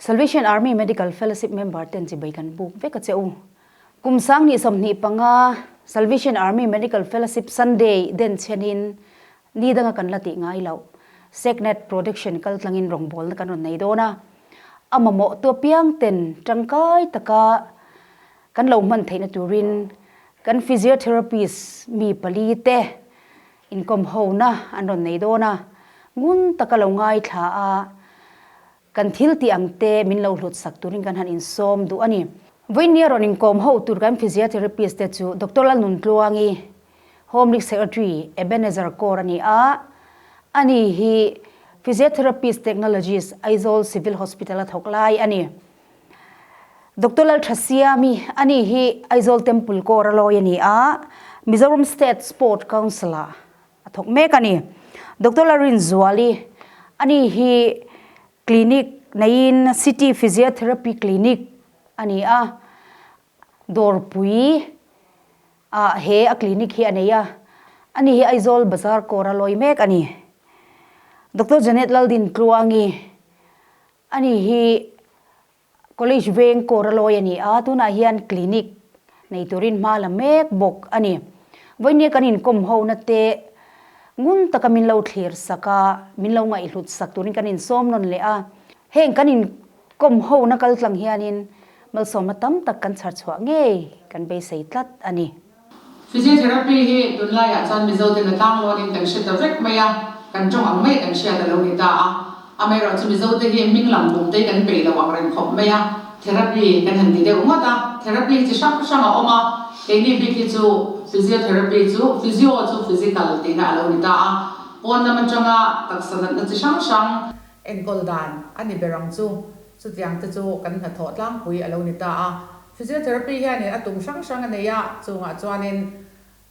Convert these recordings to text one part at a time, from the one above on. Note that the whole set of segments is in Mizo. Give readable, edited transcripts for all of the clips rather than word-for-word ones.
Salvation Army Medical Fellowship member ten chibai kan buk vek a che u. Kum sang 25 Salvation Army Medical Fellowship Sunday den chhenin ni danga kan la tih ngai loh Secnet Production kal tlangin rawngbawlna kan rawn nei dawn a. A mamawh tu apiang ten tangkai taka kan lo hman theihna turin kan physiotherapist mi pali te inkawm hona an rawn nei dawn a, ngun taka lo ngaithla a, kan thil tih ang te min lo hlut sak turin kan han insawm duh a ni. Vawinia rawn inkawm ho tur kan physiotherapist te chu Doctor Lalnuntluangi, Home League Secretary Ebenezer Kaur a ni a, ani hi Physiotherapist Technologist Aizawl Civil Hospital a thawk lai a ni. Doctor Lalthasiami, ani hi Aizawl Temple Corps a lawi a ni a, Mizoram State Sport Council ah a thawk mek a ni. Doctor Larinzuali, ani hi Clinic neiin City Physiotherapy Clinic a ni a, Dawrpui ah he a clinic hi a nei a, ani hi Aizawl Bazar Corps a lawi mek a ni. Doctor Janet Laldintluangi, Ani hi College veng kawr a lawi a ni a, tunah hian clinic nei turin hma la mek bawk a ni. Vawinia kan inkawm hona te ngun taka min lo thlir sak a, min lo ngaihhlut sak turin kan insawm nawn leh a. Heng kan inkawm hona kal tlang hianin malsawmna tam tak kan chhar chhuah ngei kan beisei tlat a ni. Physiotherapy hi tunlaiah chuan Mizo ten a tlanglawn in kan hre ta vek mai a, kan tawng ang mai kan hriat a lo ni ta a. Amaherawhchu Mizo te hi hming lam bum te kan peih lo ang reng khawp mai a, therapy kan han ti deuh ngawt a. Therapy chi hrang hrang a awm a, keini bik hi chu physiotherapy chu physio chu physical tihna a lo ni ta a, pawn lam atanga taksa natna chi hrang hrang enkawl dan a ni ber ang chu. Chutiang te chu kan hnathawh tlangpui a lo ni ta a. Physiotherapy hianin a tum hrang hrang a nei a, chungah chuanin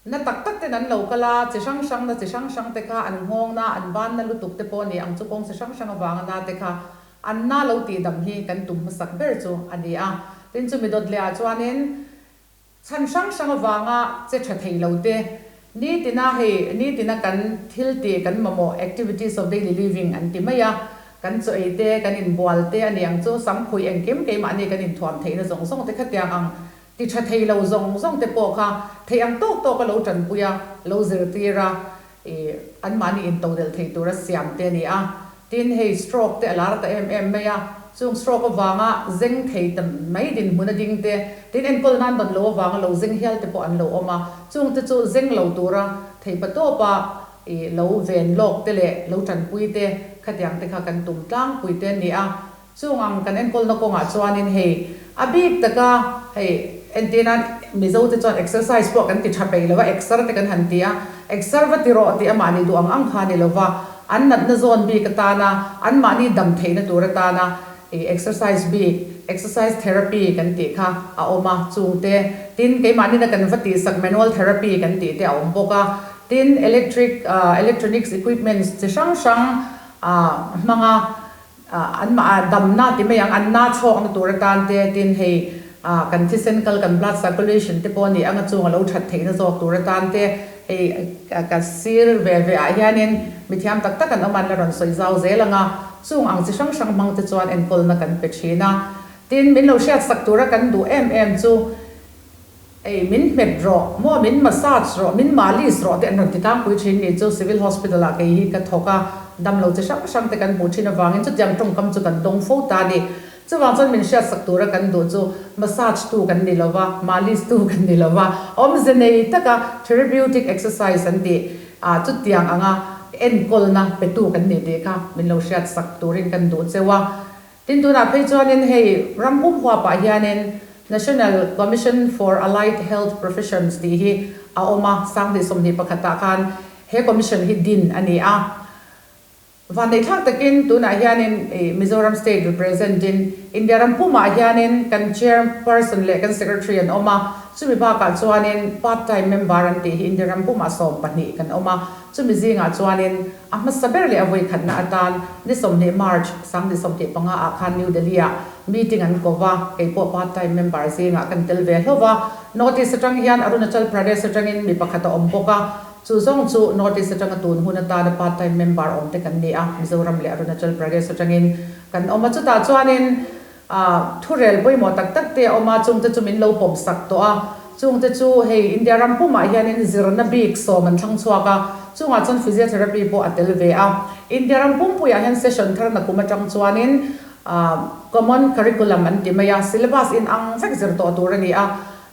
na tak tak ten an lo kal a, chi hrang hrang na chi hrang hrang te kha an nghawng na, an ban na lutuk te pawh a ni ang chu kawng chi hrang hrang avanga na te kha an na lo tih dam hi kan tum hmasak ber chu a ni a. Tin chumi dawt leh ah chuanin Chhan hrang hrang avanga che tha thei lo te, nitina hei nitina kan thil tih kan mamawh activities of daily living an ti mai a, kan chaw ei te, kan inbual te a ni ang chu, samkhuih engkim keimahni kan inthuam theihna zawng zawng te khatiang ang ti tha thei lo zawng zawng te pawh kha theih ang tawk tawk a lo tanpui a, lo zirtir a, ih anmahni intodelh thei tura siam te a ni a. Tin, hei stroke te a lar ta em em mai a, chung stroke avanga zeng thei ta mai dinhmun a ding te, tin enkawl nan ban lo avanga lo zeng hial te pawh an lo awm a, chung te chu zeng lo tura thei pa tawpa ih lo ven lawk te leh lo tanpui te khatiang te kha kan tum tlangpui te a ni a. Chung ang kan enkawlna kawngah chuanin hei a bik taka hei entirnan Mizo te chuan exercise pawh kan ti tha peih lo a, exer te kan han ti a, exer va ti rawh tih amahni duh ang ang kha a ni lo va, an natna zawn bik atana anmahni dam theihna tur atana ih exercise bik, exercise therapy kan tih kha a awm a, chung te tin keimahni na kan va tihsak manual therapy kan tih te a awm bawk a, tin electric electronics equipments chi hrang hrang hmanga An mah damna ti mai ang, an na chhawkna tur atan te tin hei kan thisen kal kan blood circulation te pawh a ni ang a chung a lo that theihna zawk tur atan te hei ka sir ve ve ah hianin mithiam tak tak an awm a an la rawn sawi zau zel ang a, chung ang chi hrang hrang hmang te chuan enkawlna kan pe thin a. Tin, min lo hriatsak tura kan duh em em chu Ei, min hmet rawh, maw min massage rawh, min malis rawh te an rawn ti tlangpui thin ni chu Civil Hospital ah kei hi ka thawk a, damlo chi hrang hrang te kan hmuh thin avangin chutiang tawngkam chu kan dawng fo ta a ni. Chuvang chuan min hriatsak tura kan duh chu massage tu kan ni lova, malis tu kan ni lova, awmze nei taka therapeutic exercise an tih ah chutiang anga enkawlna petu kan ni tih kha min lo hriatsak turin kan duh cheu a. Tin, tunah phei chuanin hei ram pum huapah hianin National Commission for Allied Health Professions tih hi a awm a, 2021 ah khan he commission hi din a ni a. Vanneihthlak takin tunah hianin Mizoram State represent in India ram pumah hianin kan Chairperson leh kan Secretary an awm a, chumi bakah chuanin part time member an tih hi India ram pumah 12 kan awm a, chumi zingah chuanin A hmasa ber leh a vawikhatna atan ni 20 March, 2025 ah khan New Delhi ah meeting an ko va, kei pawh part time member zingah kan tel ve hlauh va. North East atang hian Arunachal Pradesh atangin mi pakhat a awm bawk a, chu zawng chu North East atanga tun hun atana part time member awm te kan ni a, Mizoram leh Arunachal Pradesh atangin kan awm a, chutah chuanin. Thurel pawimawh tak tak te a awm a, chungte chu min lo pawm sak tawh a. Chungte chu hei India ram pumah hianin zirna bik sawm an thlang chhuak a, chungah chuan physiotherapy pawh a tel ve a. India ram pumpuiah hian session thar na kum atang chuanin common curriculum an ti mai a, syllabus inang vek zir tawh tur a ni a.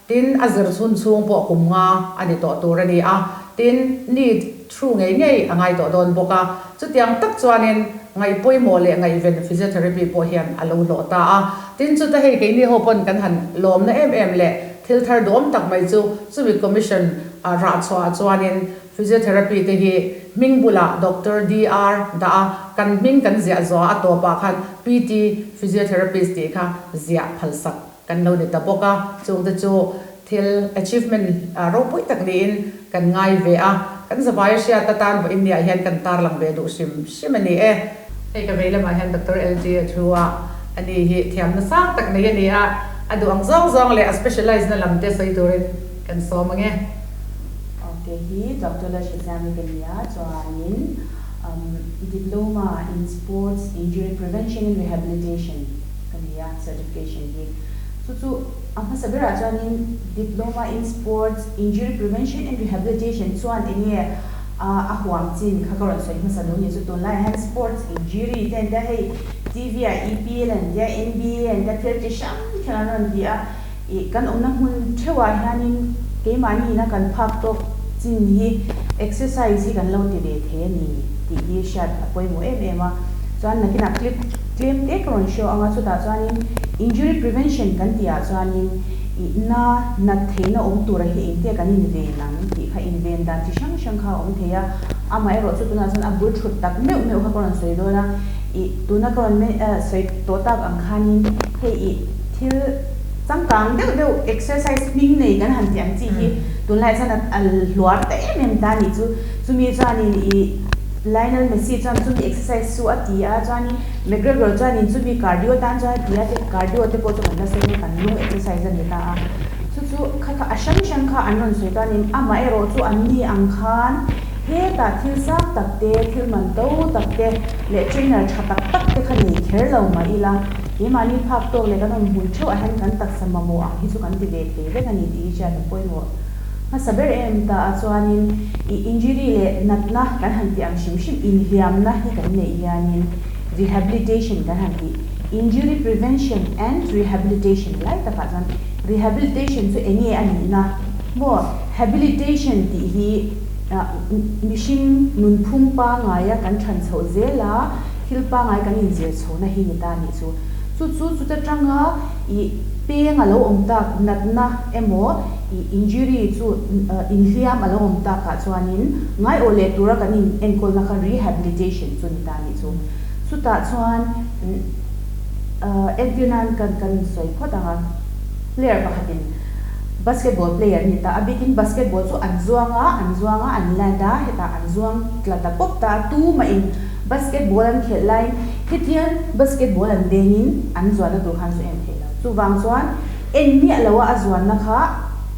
Tin, a zir chhun chhung pawh kum nga a ni tawh tur a ni a, tin, NEET through ngei ngei a ngai tawh dawn bawk a. Chutiang tak chuanin ngaih pawimawh leh ngaihven physiotherapy pawh hian a lo hlawh ta a. Tin, chuta hei keini ho pawn kan han lawmna em em leh thil thar duhawm tak mai chu chumi commission rah chhuahah chuanin physiotherapy te hi hming bulah Doctor DR dah a, kan hming kan ziah zuah a tawpah khan PT physiotherapist tih kha ziah phalsak Kan lo ni ta bawk a, chungte chu thil achievement ropui tak niin kan ngai ve a, kan zavaia hriat atan vawiin niah hian kan tarlang ve duh hrim hrim a ni e. Hei ka vei lamah hian Doctor LG a thu a, ani hi thiamna sang tak nei a ni a, a duh ang zawng zawng leh a specialize na lam te sawi turin kan sawm ang e. Ok hi Doctor Lalhriatsiami ka ni a, chuanin Diploma in Sports Injury Prevention and Rehabilitation ka nei a, certification hi. Chu chu a hmasa berah chuanin Diploma in Sports Injury Prevention and Rehabilitation chuan eng nge a huam chin kha ka rawn sawi hmasa duh ni chu tunlaiah hian sports injury te an tia hei TV ah EPL an tia NBA an tia thil chi hrang hrang an rawn ti a ih kan awmna hmun theuhah hianin keimahni ina kan phak tawk chin hi exercise hi kan lo ti ve thei a ni tih hi hriat a pawimawh em em a chuan nakinah clip Tlem te ka rawn show ang a, chutah chuanin injury prevention kan tihah chuanin ih na nat theihna awm tura hi engtia kan inven ang tih kha inven dan chi hrang hrang kha a awm thei a, amaherawh chu tunah chuan a bul thut tak meuh meuh kha ka rawn sawi dawn a, ih tuna ka rawn sawi tawh tak ang khanin hei ih thil changkang deuh deuh exercise hming nei kan han tih ang chi hi tunlaiah chuan a hluar ta em em ta a nih chu, chumi chuanin ih. Lionel Messi chuan chumi exercise chu a ti a, chuanin McGregor chuanin chumi cardio tan chuan a ti a, te cardio te pawh chu kan la sawi a, kan lung exercise a ni ta a. Chu chu kha kha a hrang hrang kha an rawn sawi chuanin amaherawh chu an ni ang khan hetah thil sang tak te, thil man to tak te leh trainer tha tak tak te kha nei kher lo mah ila, keimahni phak tawk leh kan awm hmun theuh ah hian kan taksa mamawh ang hi chu kan ti ve thei vek a ni tih hi hriat a pawimawh. Hmasa ber em ta a chuanin i injury leh natna kan han tih ang hrim hrim inhliamna hi kan neih hianin rehabilitation kan han tih injury prevention and rehabilitation lai takah chuan rehabilitation chu enge a nihna maw habilitation tih hi mihring nunphung pangaia kan than chhoh zela thil pangai kan inzir chhohna hi ni ta a nih chu chu chu chuta tanga i peng a lo awm tak natna emaw I injury chu inhliam a lo awm takah chuanin ngaiawh leh tura kan in enkawlna kha rehabilitation chu ni ta a nih chu. Chutah chuan entir nan kan kan sawi phawt ang a, player pakhatin basketball player a ni ta, a bikin basketball chu an zuang a, an zuang a, an land a, hetah an zuang tla ta pawp ta a, tumah in basketball an khelh laiin hetiang basketball an dengin an zuanna tur khan chu en theih lo. Chuvang chuan. En miah lo a a zuanna kha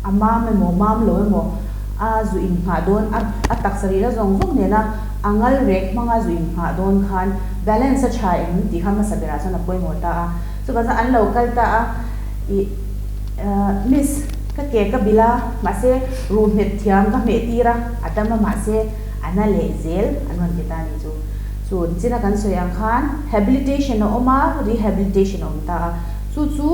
a mam emaw mam lo emaw a zu inghah dawn a a taksa rihna zawng zawng nena a ngal rek hmanga zu inghah dawn khan balance a tha em tih kha hmasa berah chuan a pawimawh ta a. Chuvang chuan an lo kal ta a ih miss ka ke ka bilh a mahse ruh hmet thiam ka hmeh tir a a dam a mahse a na leh zel an rawn ti ta a nih chu. Chu china kan sawi ang khan habilitation a awm a rehabilitation a awm ta a. Chu chu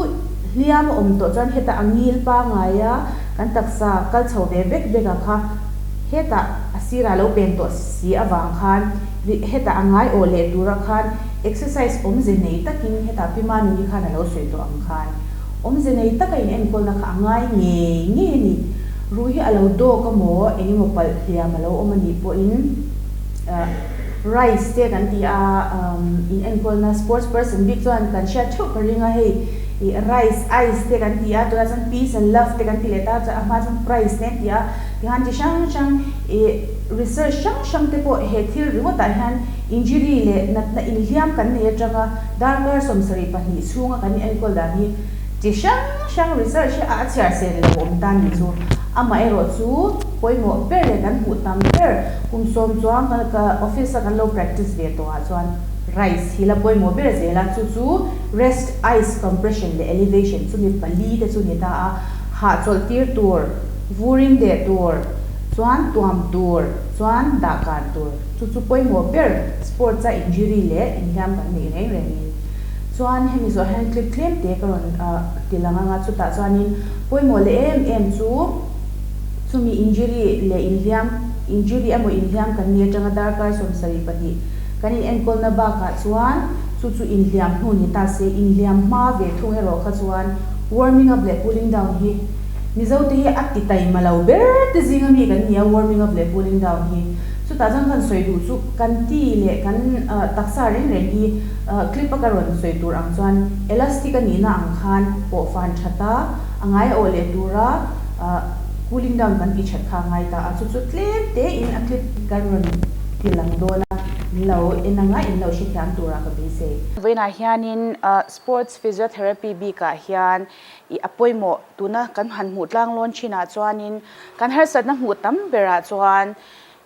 hliam a awm tawh chuan hetah a ngil pangai a, kan taksa kal chho ve vek vek a kha hetah a sirah lo pen tawh si avang khan hetah a ngai awh leh tura khan exercise awmze nei takin hetah Pi Manuni khan a lo sawi tawh ang khan awmze nei taka in enkawlna kha a ngai ngei ngei a ni. Ruh hi a lo dawk amaw eng emaw palh hliam a lo awm a nih pawhin Rice te kan ti a, in enkawlna sports person bik chuan kan hriat theuh ka ring a, hei ih rice, ice te kan ti a, tunah chuan peace and love te kan ti leh ta chuan a hma chuan price te an ti a, tikhan chi hrang hrang ih research hrang hrang te pawh he thil ringawtah hian injury leh natna inhliam kan nei atanga darkar 72 chhunga kan enkawl dan hi chi hrang hrang research hi a chhiar sen lo awm ta ni chu amaherawhchu pawimawh ber leh kan hmuh tam ber Kum sawm chuang ka office a kan lo practice ve tawh ah chuan Rice hi la pawimawh ber zel a, chu chu rest, ice, compression leh elevation chumi pali te chu ni ta a, hahchawlh tir tur, vurin deh tur, chuan tuam tur, chuan dahkan tur, chu chu pawimawh ber sports a injury leh inhliam kan neih reng rengin. Chuan hemi zawh hian clip tlem te ka rawn ti lang anga chutah chuanin pawimawh leh em em chu chumi injury leh inhliam, injury emaw inhliam kan nih atanga darkar 72 Kan in enkawlna bakah chuan chu chu inhliam hnu ni ta se, inhliam hma ve thung erawh kha chuan warming up leh cooling down hi Mizote hi a ti taima lo ber te zinga mi kan ni a, warming up leh cooling down hi. Chutah chuan kan sawi duh chu kan ti leh kan taksa reng reng hi clip a ka rawn sawi tur ang chuan elastic a nihna ang khan pawh fan that a, a ngai awh leh tura cooling down kan ti that kha a ngai ta a, chu chu tlem tein a clip kan rawn Ti lang dawn a, in lo en anga in lo hrethiam turah ka beisei. Vawiinah hianin Sports Physiotherapy bikah hian i a pawimawh tuna kan han hmuh tlanglawn thinah chuanin kan harsatna hmuh tam berah chuan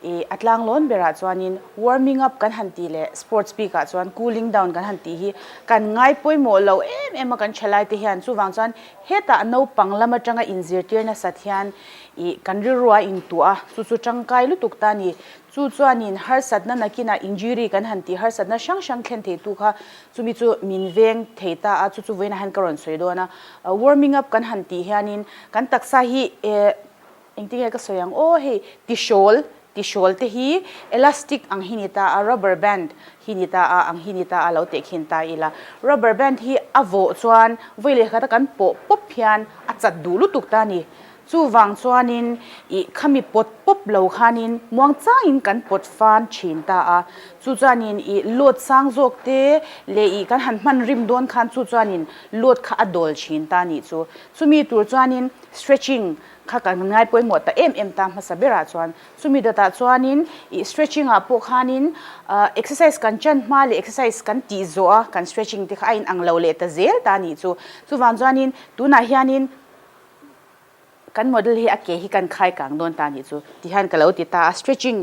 i a tlanglawn berah chuanin warming up kan han tih leh sports bikah chuan cooling down kan han tih hi kan ngai pawimawh lo em em a kan thalai te hian chuvang chuan hetah naupang lam atanga inzirtir nasat hian i kan rilrua intuah a chu chu tangkai lutuk ta a ni. Chu chuanin harsatna nakinah injury kan han tih harsatna hrang hrang thlen theitu kha chumi chu min veng thei ta a, chu chu vawiinah hian ka rawn sawi dawn a. Warming up kan han tih hianin kan taksa hi eh engtin nge ka sawi ang aw hei tihrawl tihrawl te hi elastic ang hi ni ta a, rubber band hi ni ta a ang hi ni ta a lo tehkhin ta ila. Rubber band hi a vawh chuan vawi leh khat a kan pawh pawp hian a chat duh lutuk ta a ni. Chuvang chuanin ih khami pawt pawp lo khanin muang changin kan pawt fan thin ta a, chu chuanin ih load sang zawk te leh ih kan han hman rim dawn khan chu chuanin load kha a dawl thin ta nih chu. Chumi tur chuanin stretching kha kan ngai pawimawh ta em em ta hmasa berah chuan chumi dawtah chuanin ih stretching ah pawh khanin exercise kan chan hma leh exercise kan tih zawh a kan stretching te kha a inang lo leh ta zel ta nih chu. Chuvang chuanin tunah hianin Kan model hi a ke hi kan khai kang dawn ta nih chu ti hian ka lo ti ta a, stretching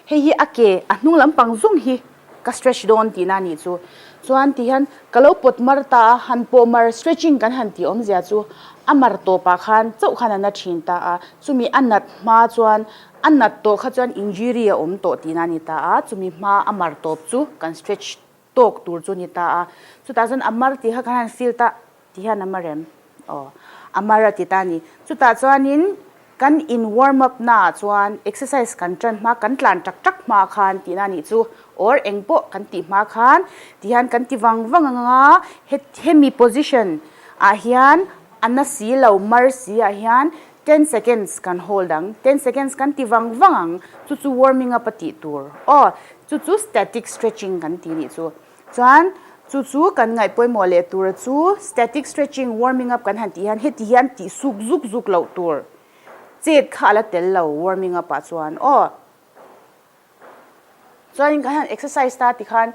hei hi a ke a hnung lampang zawng hi ka stretch dawn tihna nih chu, chuan ti hian ka lo pawt mar ta a, han pawh mar stretching kan han tih awmzia chu a mar tawpah khan chauh khan a na thin ta a, chumi a nat hma chuan a nat tawh kha chuan injury a awm tawh tihna a ni ta a, chumi hma a mar tawp chu kan stretch tawk tur chu a ni ta a, chutah chuan a mar tih kha kan han feel ta Ti hian a mar em? Aw, a mar a ti ta a ni. Chutah chuanin kan in warm up naah chuan exercise kan tan hma, kan tlan tak tak hma khan tihna a nih chu, or eng pawh kan tih hma khan ti hian kan ti vang vang ang a, hemi position ah hian a na si lo, mar si ah hian ten seconds kan hold ang, ten seconds kan ti vang vang ang, chu chu warming up a tih tur. Aw, chu chu static stretching kan ti nih chu. Chuan chu chu kan ngaih pawimawh leh tura chu static stretching, warming up kan han tih hian heti hian tih suk zuk zuk loh tur chet kha a la tel lo warming up ah chuan aw. Chuanin kan han exercise ta tikhan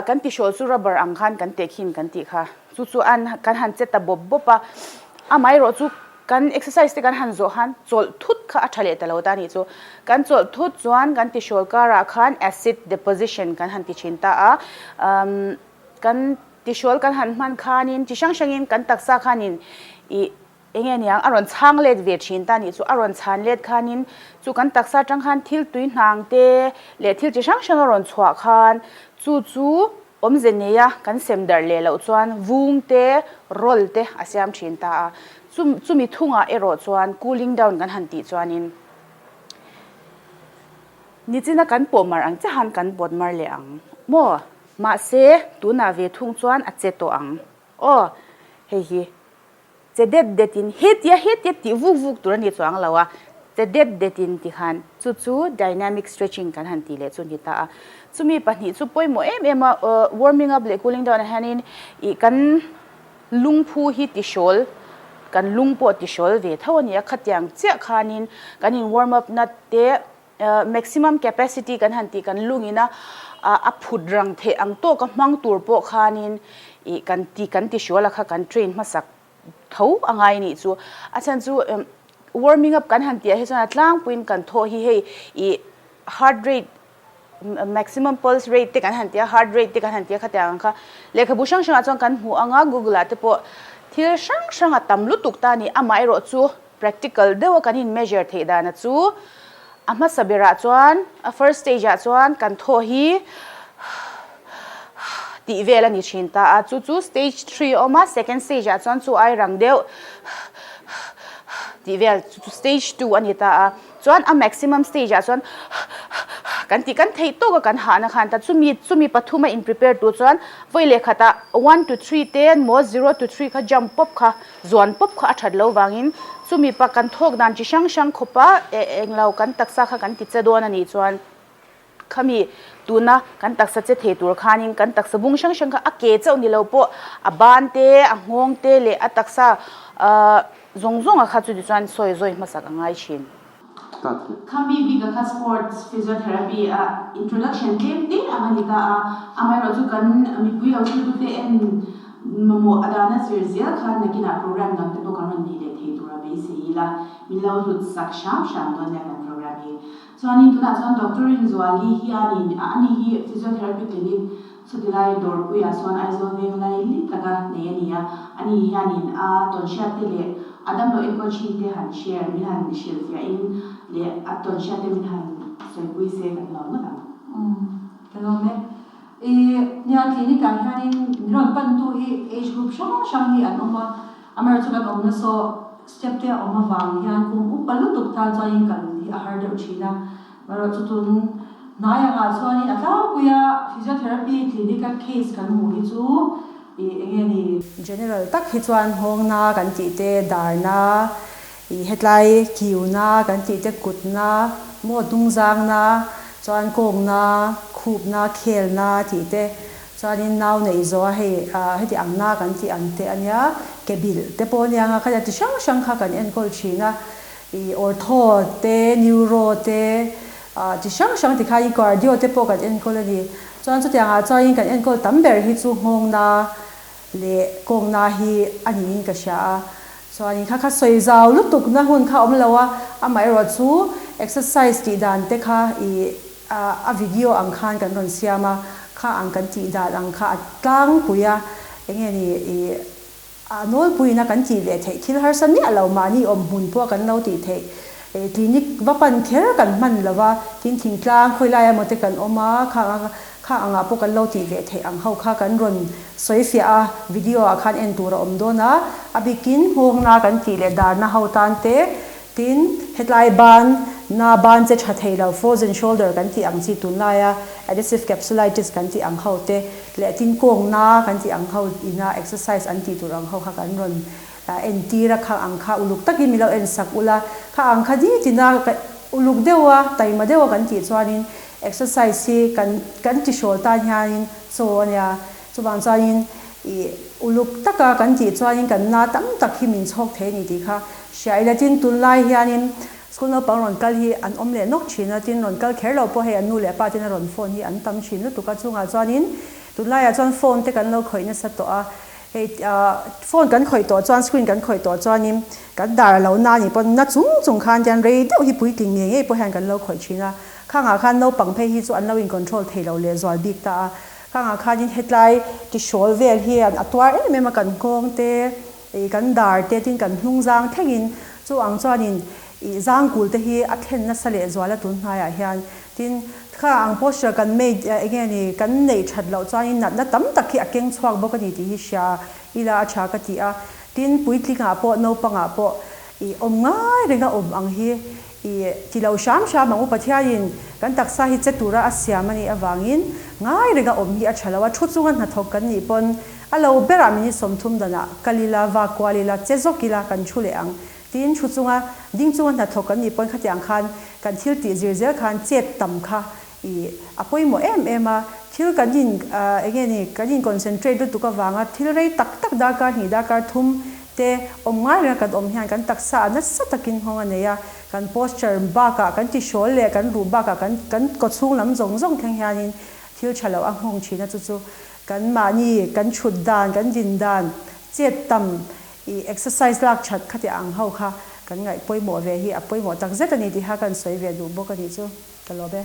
kan tihrawl chu rubber ang khan kan tehkhin kan tih kha chu chu an kan han che ta bawp bawp a, amaherawh chu Kan exercise te kan han zawh khan chawlh thut kha a tha leh ta lo ta nih chu. Kan chawlh thut chuan kan tihrawl karah khan acid deposition kan han ti thin ta a. Umm kan tihrawl kan han hman khanin chi hrang hrangin kan taksa khanin ih eng nge niang a rawn chhang let ve thin ta nih chu. A rawn chhan let khanin chu kan taksa atang khan thil tui hnang te leh thil chi hrang hrang a rawn chhuah khan chu chu Awmze neia kan sem darh leh loh chuan vung te, roll te a siam thin ta a. Chu chumi thungah erawh chuan cooling down kan han tih chuanin nichina kan pawh mar ang chiahan kan pawt mar leh ang maw? Mahse, tunah ve thung chuan a che tawh ang. Aw, hei hi Che det det in hetia hetia tih vuk vuk tur a ni chuang lo a, che det det in ti khan chu chu dynamic stretching kan han tih leh chu ni ta a. Chumi pahnih chu pawimawh em em a, warming up leh cooling down ah hianin ih kan lungphu hi tihrawl, kan lung pawh tihrawl ve tho a ni a, khatiang chiah khanin kan in warm up na te maximum capacity kan han tih kan lungin a a phut rang theih ang tawk a hmang tur pawh khanin ih kan ti kan ti hrual a kha kan train hmasak tho a ngai nih chu. A chhan chu warming up kan han tih ah hi chuan a tlangpuiin kan thawh hi hei ih heart rate. maximum pulse rate te kan han tia heart rate te kan han tia khatiang ang kha lehkhabu hrang hrangah chuan kan hmu ang a google ah te pawh thil hrang hrang a tam lutuk ta a ni amaherawh chu practical deuha kan in measure theih dana chu a hmasa berah chuan a first stage ah chuan kan thaw hi tih vel a ni thin ta a chu chu stage three a awm a second stage ah chuan chu ai rang deuh tih vel chu chu stage two a ni ta a chuan a maximum stage ah chuan kan tih kan theih tawk a kan hahna khan ta chumi chumi pathum a in prepare tur chuan vawi leh khatah one to three te emaw zero to three kha jump pawp kha zuan pawp kha a that lo vangin chumi pa kan thawk dan chi hrang hrang khawpa eh englo kan taksa kha kan ti che dawn a nih chuan Khami tuna kan taksa che thei tur khanin kan taksa bung hrang hrang kha a ke chauh ni lo pawh a ban te, a nghawng te leh a taksa zawng zawng a kha chu tichuan sawi zawi hmasak a ngai thin. Khami bik a kha sports physiotherapy a introduction tlem te ang a ni ta a, amaherawhchu kan mipui lo thiltute en mamawh a dana zir zel khan nakinah program dang te pawh kan rawn nei leh thei tur a beisei ila min lo hlut sak hram hram dawn nia kan program hi. Chuanin tunah chuan Doctor Rinzuali hianin a ani hi Physiotherapy Clinic chhutilai Dawrpuiah sawn Aizawl veng lai lit taka nei a ni a, ani hianin a tawnhriat te leh a damlo enkawl thin te han share min han hrilhfiahin leh a tawnhriat te min han sawipui se kan lawm ngawt ang. Umm ka lawm e. I nia clinic ah hianin min rawn pantu hi age group hrang hrang hi an awm a, Amaherawhchu kan awmna saw step te a awm avang hian kum upa lutuk tan chuanin kal hi a har deuh thin a. Amaherawhchu tun hnai angah chuanin a tlangpui a physiotherapy clinic a case kan hmuh hi chu ih enge ni? General tak hi chuan nghawngna kan tih te, darna, ih hetlai kiuna kan tih te, kutna, maw hnungzangna, chuan kawngna, khupna, khelna tih te Chuanin nau neih zawh a hei heti ang na kan tih ang te ania, ke bilh te pawh ania nga khatia ti hrang hrang kha kan enkawl thin a, ih ortho te, neuro te, ah ti hrang hrang ti khain cardio te pawh kan enkawl a ni. Chuan chutiangah chuanin kan enkawl tam ber hi chu nghawngna leh kawngna hi a niin ka hria a. Chuanin kha kha sawi zau lutuk na hun kha awm lo a, amaherawh chu exercise tih dan te kha ih A video ang khan kan rawn siam a, kha ang kan tih dan ang kha a tlangpui a, enge ni i a nawlpuiin a kan tih leh theih thil harsa miah lo mahni awm hmun pawh kan lo tih theih i clinic va pan kher kan hman lo va, tin thingtlang khawi lai emaw te kan awm a, kha kha angah pawh kan lo tih ve theih ang ho kha kan rawn sawi fiah a, video ah khan en tur a awm dawn a, a bikin nghawngna kan tih leh darna ho tan te Tin, hetlai ban na ban che tha thei lo, frozen shoulder kan tih ang chi tunlaia adhesive capsulitis kan tih ang ho te leh tin kawng na kan tih ang ho ina exercise an tih tur ang ho kha kan rawn entir a, kha ang kha uluk takin min lo en sak ula, kha ang kha nitina uluk deuha taima deuha kan tih chuanin exercise hi kan kan ti hrawl tan hianin chaw ania chuvang chuanin ih uluk taka kan tih chuanin kan na tam tak hi min chhawk thei a ni tih kha Hria ila tin tunlai hianin school naupang rawn kal hi an awm leh nawk thin a, tin rawn kal kher lo pawh hei an nu leh pa ten a rawn phone hi an tam thin lutuk a, chungah chuanin tunlaiah chuan phone te kan lo khawih nasa tawh a, hei phone kan khawih tawh chuan screen kan khawih tawh chuanin kan dar a lo na anih pawn na chung chung khan tian rei deuh hi puitling ngei ngei pawh hian kan lo khawih thin a, khangah khan naupang phei hi chu an lo in control thei lo leh zual bik ta a, khangah khanin hetlai tihrawl vel hian a tuar em em a kan nghawng te. Ih kan dar te tin kan hnung zang thlengin chu ang chuanin ih zang kul te hi a thlen nasa leh zual a tun hnaiah hian tin kha ang posture kan made enge ni kan neih that loh chuanin natna tam tak hi a keng chhuak bawk a ni tih hi hria ila a tha ka ti a tin puitlingah pawh naupangah pawh ih awm ngai renga awm ang hi ih ti lo hram hram ang u Pathianin kan taksa hi che tura a siam a nih avangin ngai renga awm hi a tha lo a thu chunga hnathawk kan nih pawn A lo berah minute 30 danah kal ila, va kual ila, che zawk ila kan thu leh ang. Tiin thu chunga ding chunga hnathawk kan nih pawn khatiang khan kan thil tih zir zel khan chet tam kha i a pawimawh em em a. Thil kan in enge ni kan in concentrate lutuk avanga thil rei tak tak darkar hnih darkar thum te awm ngai renga kan awm hian kan taksa a nasa takin nghawng a nei a. Kan posture bakah kan tihrawl leh kan ruh bakah kan kan kawchhung lam zawng zawng thleng hianin thil tha lo a nghawng thin a chu chu Kan mahni kan thut dan, kan din dan, chet tam i exercise lak that khati ang ho kha kan ngaih pawimawh ve hi a pawimawh tak zet a ni tih kha kan sawi ve duh bawk a nih chu ka lawm e.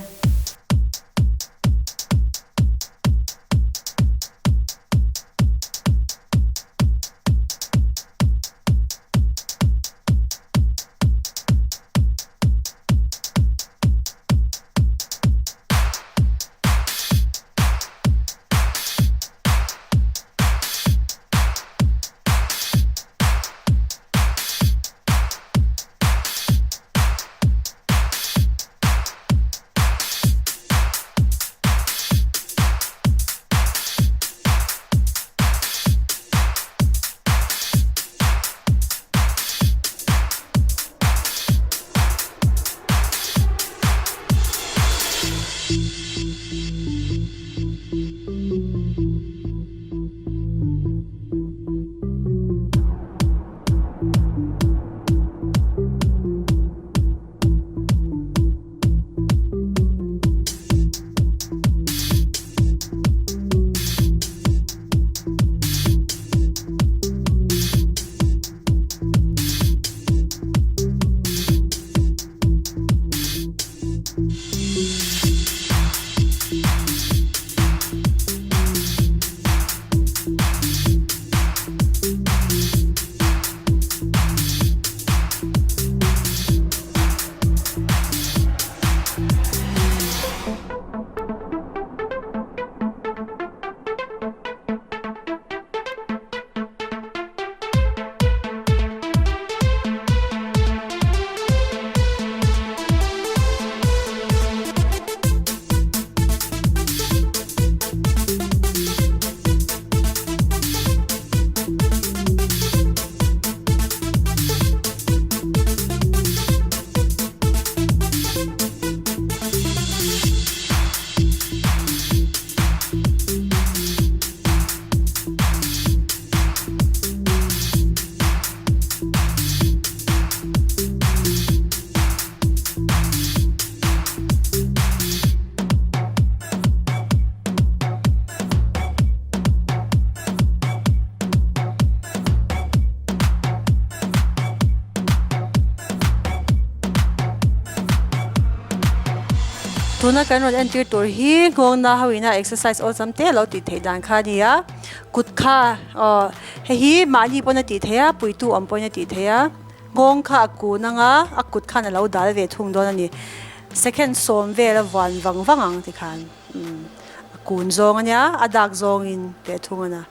Tuna kan rawn entir tur hi nghawngna ho ina exercise awlsam te lo tih theih dan kha a ni a, kut kha aw hei hi mahni pawn a tih theih a, puitu awm pawhin a tih theih a, nghawng kha a kun anga a kut khan a lo dal ve thung dawn a ni. Second sawm vel a vuan vang vang ang tikhan umm a kun zawng a nia, a dak zawngin ve thung a na.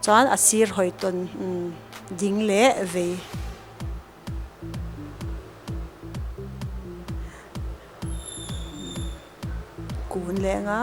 Chuan a sir hawi tawn ding leh vei. Kun leh anga.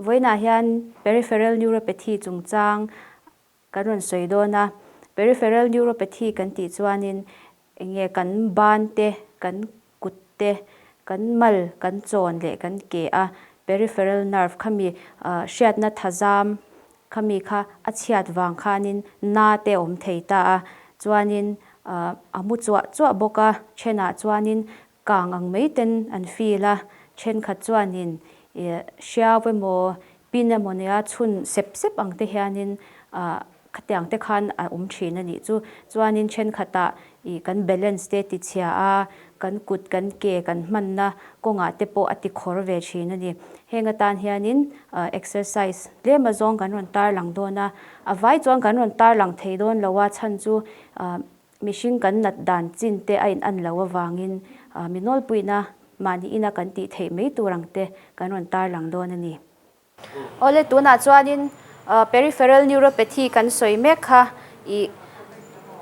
Vawiinah hian peripheral neuropathy chungchang kan rawn sawi dawn a. Peripheral neuropathy kan tih chuanin eng nge kan ban te, kan kut te, kan mal, kan chawn leh kan ke a peripheral nerve khami hriatna thazam khami kha a chhiat vang khanin na te awm thei ta a. Chuanin a mu chuah chuah bawk a, thenah chuanin kang ang mai ten an feel a. Thenkhat chuanin ih hriau emaw pin emaw nia chhun sep sep ang te hianin ah khatiang te khan a awm thin a nih chu. Chuanin thenkhatah ih kan balance te ti chhia a, kan kut kan ke kan hmanna kawngah te pawh a ti khawr ve thin a ni. Heng atan hianin ah exercise tlem azawng kan rawn tarlang dawn a, a vai chuan kan rawn tarlang thei dawn lo a chhan chu ah Mihring kan nat dan chin te a in an lo avangin mi nawlpuina mahni ina kan tih theih mai tur ang te kan rawn tarlang dawn a ni. Awle tunah chuanin peripheral neuropathy kan sawi mek kha ih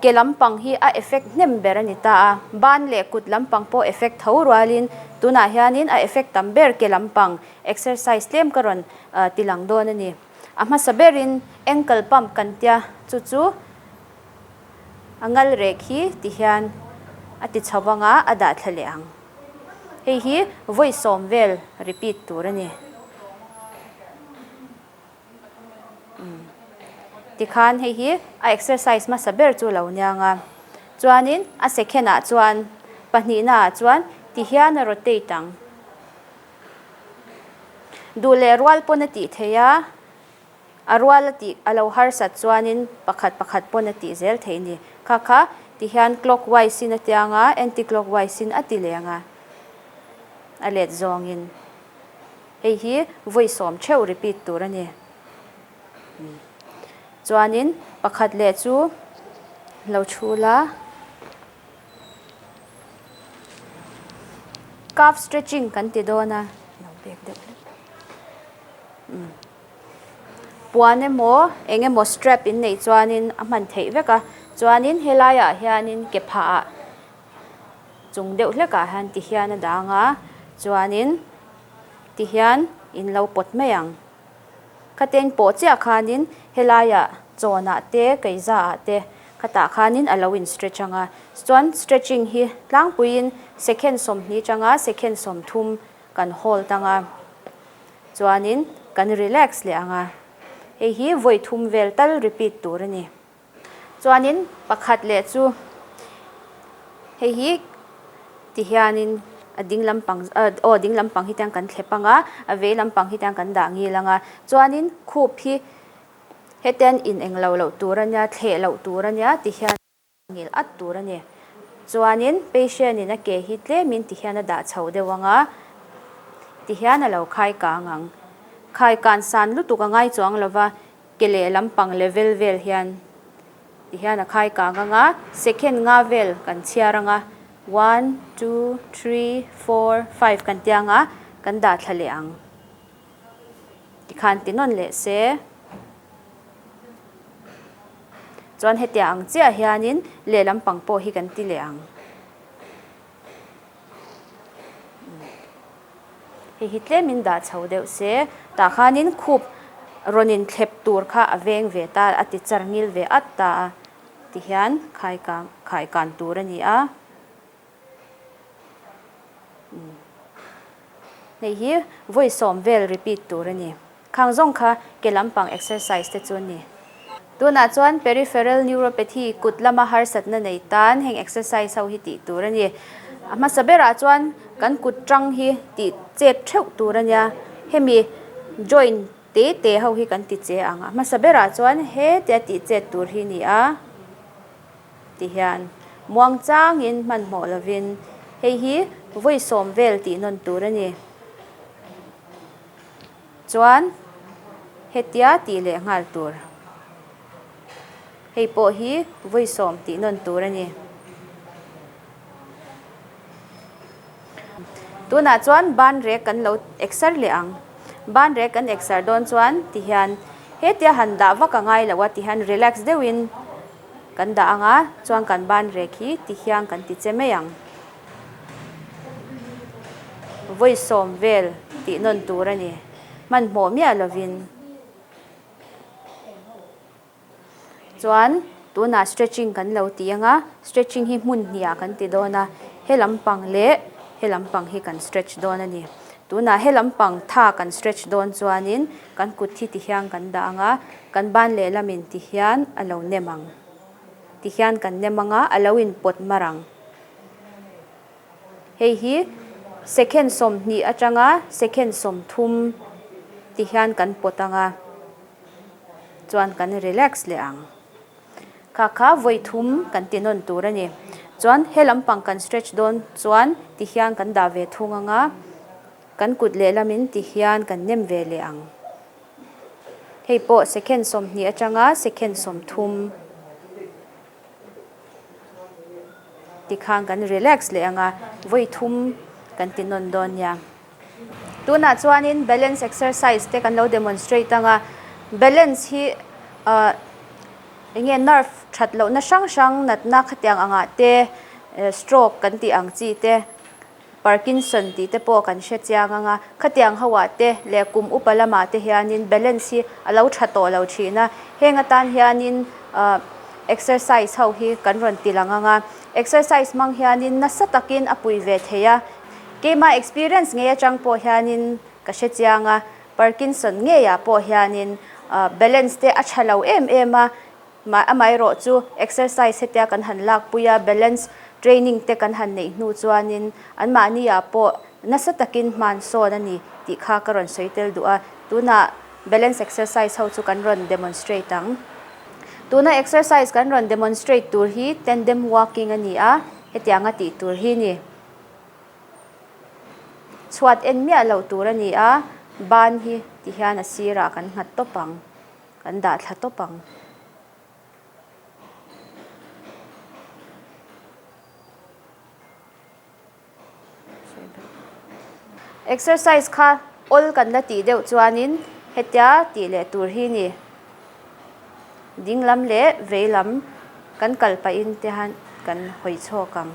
ke lampang hi a effect hnem ber a ni ta a, ban leh kut lampang pawh effect tho rualin tunah hianin a effect tam ber ke lampang exercise tlem ka rawn tilang dawn a ni. A hmasa berin ankle pump kan tia chu chu. A ngal rek hi ti hian a ti chho vang a, a dah thla leh ang. Hei hi vawi sawm vel repeat tur a ni. Tikhan hei hi a exercise hmasa ber chu lo niang a. Chuanin a second ah chuan pahnihna ah chuan ti hian a rotate ang. Duh leh rual pawn a tih theih a. A rual a tih a lo harsat chuanin pakhat pakhat pawn a tih zel theih ni. Kha kha ti hian clockwise in a tiang a, anti-clockwise in a ti leng a, a let zawngin. Hei hi vawi sawm theuh repeat tur a ni. Chuanin pakhat leh chu lo thu la. Calf stretching kan ti dawn a, lo bek deuh hlek. Puan emaw eng emaw strap in neih chuanin a hman theih vek a chuanin helaiah hianin ke phah ah chung deuh hlekah hian ti hian a dang a chuanin ti hian in lo pawt mai ang khatin pawh chiah khanin helaiah chawnah te keiza ah te khatah khanin a lo in stretch ang a chuan stretching hi tlangpuiin second 20 tanga second 30 kan hold ang a. Chuanin kan relax leh ang a, hei hi vawi thum vel tal repeat tur a ni. Chuanin pakhat leh chu hei hi ti hianin a ding lampang aw ding lampang hi tiang kan thlep ang a, a vei lampang hi tiang kan dah ngil ang a. Chuanin khup hi hetiang in englo loh tur a nia, thleh loh tur a nia ti hian. Ngil at tur a ni. Chuanin patient in a ke hi tlemin ti hian a dah chho deuh ang a, ti hian a lo khai kang ang. Khai kan san lutuk a ngai chuang lo va, ke leh lampang level vel hian ti hian a khai kang ang a, second nga vel kan chhiar ang a, one, two, three, four, five kan ti ang a, kan dah thla leh ang. Tikhan ti nawn leh se. Chuan hetiang ang chiah hianin lehlam pang pawh hi kan ti leh ang. Hei hi tlemin dah chho deuh se, tah khanin khup rawn inthlep tur kha a veng ve ta, a ti char ngil ve at ta a, tihian khai kang khai kan tur a ni a. Hei hi vawi sawm vel repeat tur a ni. Khang zawng kha ke lampang exercise te chu a ni. Tunah chuan peripheral neuropathy kut lama harsatna nei tan heng exercise ho hi tih tur a ni. A hmasa berah chuan kan kut tang hi tih chet theuh tur a nia. Hemi joint te te ho hi kan ti che ang. A hmasa berah chuan hetia tih chet tur hi a ni a. Ti hian muang changin hmanhmawh lovin hei hi vawi sawm vel tih nawn tur a ni. Chuan hetia tih leh nghal tur. Hei pawh hi vawi sawm tih nawn tur a ni. Tunah chuan ban rek kan lo exer leh ang. Ban rek kan exer dawn chuan ti hian hetia han dah vak a ngai lo a ti hian relax deuhin kan dah ang a, chuan kan ban rek hi ti hian kan ti che mai ang. Vawi sawm vel tih nawn tur a ni. Hmanhmawh miah lovin. Chuan tunah stretching kan lo ti ang a, stretching hi hmun hnih ah kan ti dawn a, he lampang leh he lampang hi kan stretch dawn a ni. Tunah he lampang tha kan stretch dawn chuanin kan kut hi ti hian kan dah ang a, kan ban lehlamin ti hian a lo nem ang. Ti hian kan nem ang a, a lo inpawt mar ang. Hei hi Second 20 atanga second 30 ti hian kan pawt anga chuan kan relax leh ang. Kha kha vawi thum kan ti nawn tur a ni. Chuan he lampang kan stretch dawn chuan ti hian kan dah ve thung anga kan kut lehlamin ti hian kan nem ve leh ang. Hei pawh second 20 atanga second 30. Tikhan kan relax leh ang a, vawi thum kan ti nawn dawn nia. Tunah chuanin balance exercise te kan lo demonstrate ang a, balance hi ah eng nge nerve that lohna hrang hrang natna khatiang angah te stroke kan tih ang chi te Parkinson tih te pawh kan hre chiang ang a, khatiang ho ah te leh kum upa lamah te hianin balance hi a lo tha tawh lo thin a, heng atan hianin ah exercise ho hi kan rawn ti lang ang a, exercise hmang hianin nasa takin a pui ve thei a, keimah experience ngei atang pawh hianin ka hre chiang a, Parkinson ngeiah pawh hianin ah balance te a tha lo em em a. Mah amaherawh chu exercise hetia kan han lakpui a, balance training te kan han neih hnu chuanin anmahni ah pawh nasa takin hman sawn a ni tih kha ka rawn sawi tel duh a. Tunah balance exercise ho chu kan rawn demonstrate ang. Tuna exercise kan rawn demonstrate tur hi tandem walking a ni a, hetianga tih tur hi ni. Chhuat en miah loh tur a ni a, ban hi tihian a sirah kan nghat tawp ang. Kan dah thla tawp ang. Exercise kha awl kan la tih deuh chuanin hetia tih leh tur hi ni. Ding lam leh vei lam kan kal pahin te han kan hawi chhawk ang.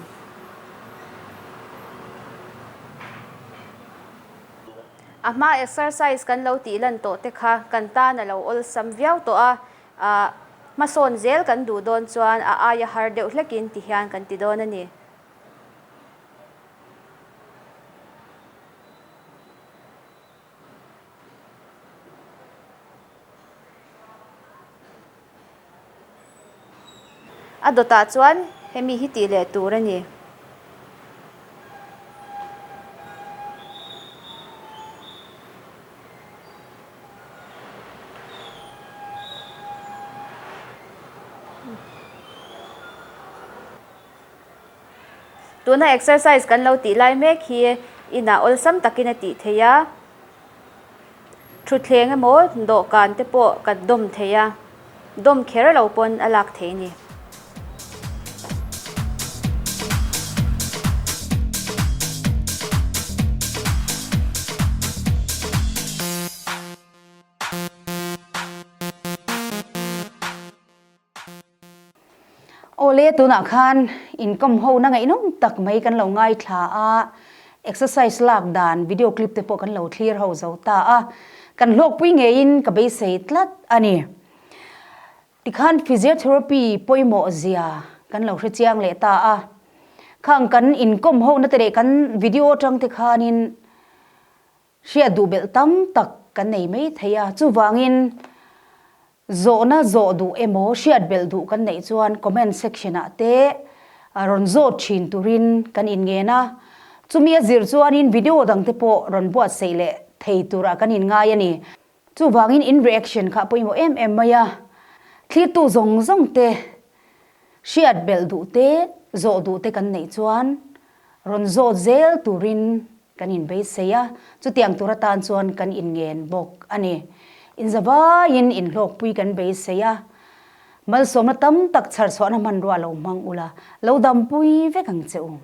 A hma exercise kan lo tih lan tawh te kha kan tan a lo awlsam viau tawh a, ah hmasawn zel kan duh dawn chuan a aia har deuh hlekin ti hian kan ti dawn a ni. A dawtah chuan hemi hi tih leh tur a ni. Tuna exercise kan lo tih lai mek hi inah awlsam takin a tih theih a. Thutthleng emaw dawhkan te pawh kan dawm thei a, dawm kher lo pawn a lak thei a ni. Awle tunah khan inkawm ho na ngaihnawm tak mai kan lo ngaithla a, exercise lak dan video clip te pawh kan lo thlir ho zo ta a, kan hlawkpui ngeiin ka beisei tlat a ni. Tikhan physiotherapy pawimawh zia kan lo hrechiang leh ta a, khang kan inkawm ho na te leh kan video atang te khanin hriat duh belh tam tak kan nei mai thei a, chuvangin Zawhna zawh duh emaw hriat belh duh kan neih chuan comment section ah te rawn zawt thin turin kan inngen a, chumi a zir chuanin video dang te pawh rawn buatsaih leh thei turah kan inngai a ni. Chuvangin in reaction kha a pawimawh em em mai a, thlirtu zawng zawng te hriat belh duh te zawh duh te kan neih chuan rawn zawt zel turin Kan inbeisei a, chutiang tur atan chuan kan inngen bawk a ni. Inzavaiin inhlawkpui kan beisei a, malsawmna tam tak chharchhuahna hmanrua lo hmang ula, lo dampui vek ang che u.